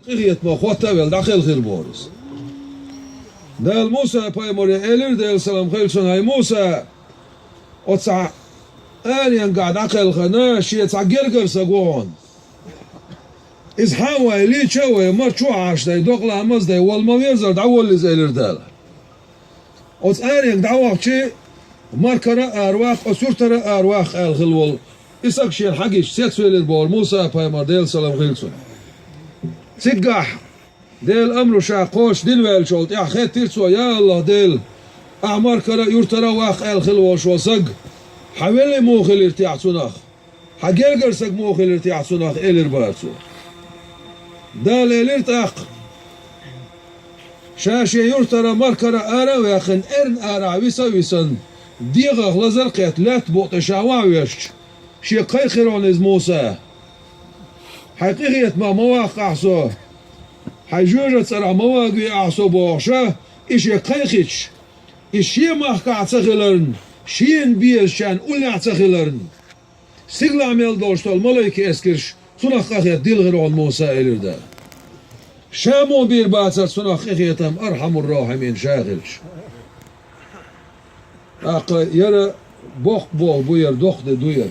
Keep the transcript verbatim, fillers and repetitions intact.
Къинхетамах хотта а велла, дӀакхелхира бохура иза. Дала Муса-пайхамаре элира, Делан салам хилла цунна: «ХӀай Муса, оцу аренгахь дӀакхелхина шен цхьа гергара саг ву хьуна. Иза хьа а вай, лийча а вай, марчо а Ӏаш дай, докъа ламаз а дай, вала ма везара, дӀаволла иза», — элира Дала. Оцу аренга дӀавахча, маркара а араваккха, оцу юртара а араваккха аьлла хилла волу и саг шена хьагича, цецвелира бохура Муса-пайхамар, Делан салам хилла цунна. Цигахь Делан амру ша кхочушдина ваьллачул тӀаьхьа хеттира цо: «Я АллахӀ Дела, ахьа маркара а, юртара а ваккха аьлла хилла волуш волу саг, хьан велли муха хилира техьа цунах? Хьан гергара саг муха хилира техьа цунах?» — элира бара цо. Дала элира тӀаккха: «Ша шен юртара, маркара ара а ваьккхина, эрна арахь виса а висина, дегӀах лазар а кхетта, лаьтта букъа тӀе ша вахьа вешча, шега кхайкхира хьуна иза Муса: „Хьайн къинхетамах ма ваккха ахь со, хьайн жоьжа цӀарахь ма вагаве ахь со“, — бохуша, и шега кхайкхича, и шен махкахь ца хиларна, шена безачарна уллехь ца хиларна, стигалахь мел долуш долу малайкийн эскарш цунах къахетта дилхира хьуна Муса», — элира Дала. Ша муха бийр бацара цунах къинхетам, Архьамуррахьимин ша хилча? ТӀаккха яра боккха болх бу яра, доккха де ду яра.